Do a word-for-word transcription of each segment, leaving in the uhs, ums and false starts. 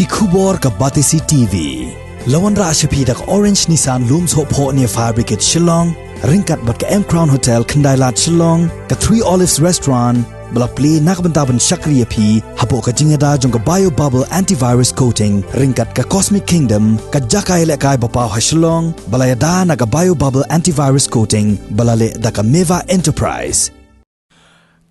Ki khubor ka Batesi T V. La wanrah sha phi da ka Orange Nissan Lum Sohphoh near Fire Brigade Shillong, ryngkat bad ka M Crown Hotel Khyndailad Shillong, ka Three Olives Restaurant, ba la plie na ka bynta ban shakri ïa phi hapoh ka jingïada jong ka Bio Bubble Antivirus Coating, ryngkat ka Cosmic Kingdom, ka jaka ïalehkai ba paw ha Shillong, ba la ïada na ka Bio Bubble Antivirus Coating, ba la leh da ka Meva Enterprise.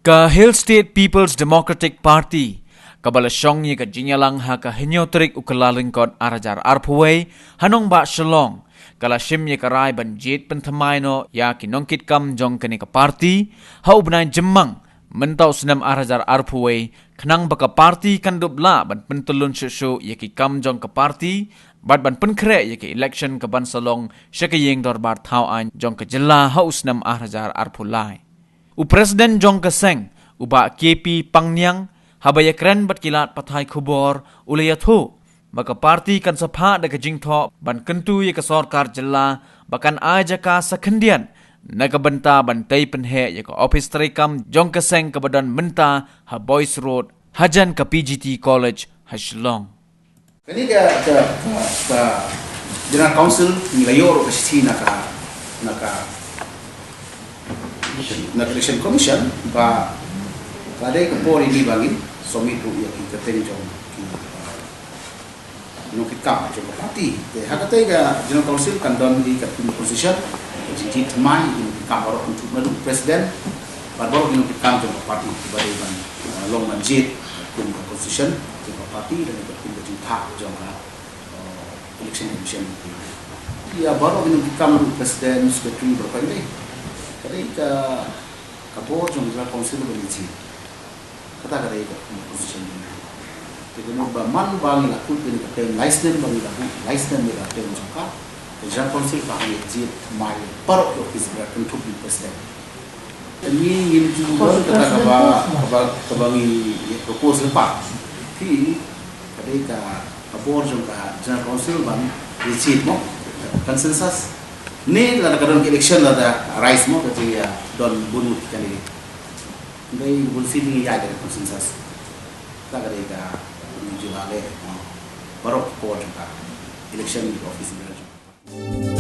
Ka Hill State People's Democratic Party, kaba la shong ïa ka jingïalang ha ka hynñiew tarik u Kyllalyngkot ar hajar arphew wei, ha nongbah Shillong, ka la shim ïa ka rai ban jied pynthymmai noh ïa ki nongkitkam jong kane ka party, ha u bnai Jymmang, mynta u snem ar hajar arphew wei, khnang ba ka party kan dup lah ban pyntyllun shuh shuh ïa ki kam jong ka party, bad ban pynkhreh ïa ka election kaban sa long sha ka ïing dorbar thaw aiñ jong ka jylla ha u snem ar hajar arphew lai. U President jong ka seng, u Bah K P Pangniang, haba ïakren bad ki lad pathai khubor, u la ïathuh ba ka party kan sa phah da ka jingthoh ban kyntu ïa ka sorkar jylla ba kan ai jaka sa khyndiat na ka bynta ban tei pynheh ïa ka ophis treikam jong ka seng kaba don mynta ha Boyce Road, hajan ka P G T College ha Shillong. Kane ka, ka, ka, ka General Council ngi la ïoh ruh ka shithi na ka, na ka, na ka Election Commission ba ka dei ka por ïa ngi ba ngin submit ruh ïa ki kyrteng jong ki, uh, nongkitkam jong ka party. Te ha kata ka General Council kan don ïa ka constitution, ka jingjied thymmai ïa ki nongkitkam baroh, kynthup naduh President bad baroh ki nongkitkam jong ka party ba dei ban, uh, long ban jied kum ka constitution jong ka party lane ka kum ka jingthoh jong ka, uh, Election Commission. Ïa baroh ki nongkitkam, President, Secretary, baroh kane ka dei ka, ka bor jong ka General Council ba ngi jied. Kata ka dei ka kum ka constitution jong ngi. Te ka mut ba man ba ngi la kut ïa ka term lai snem, ba ngi la kut lai snem ïa ka term jong ka, ka General Council ka hap ïa jied thymmai baroh ki office bearer, kynthup ïa u President. Te ngi ngim ju don kata kaba, kaba, kaba ngi ïa propose lypa. Te ka dei ka, ka bor jong ka General Council ban ïa jied mo, consensus. Ne lada ka don ka election, lada rise mo, ka jia don bun ngut ki candidate. Ngi bun sien ngi ïa da consensus. Kata ka dei ka, ngi ju la leh, mo, baroh ki por jong ka election, ki office bearer jong ka.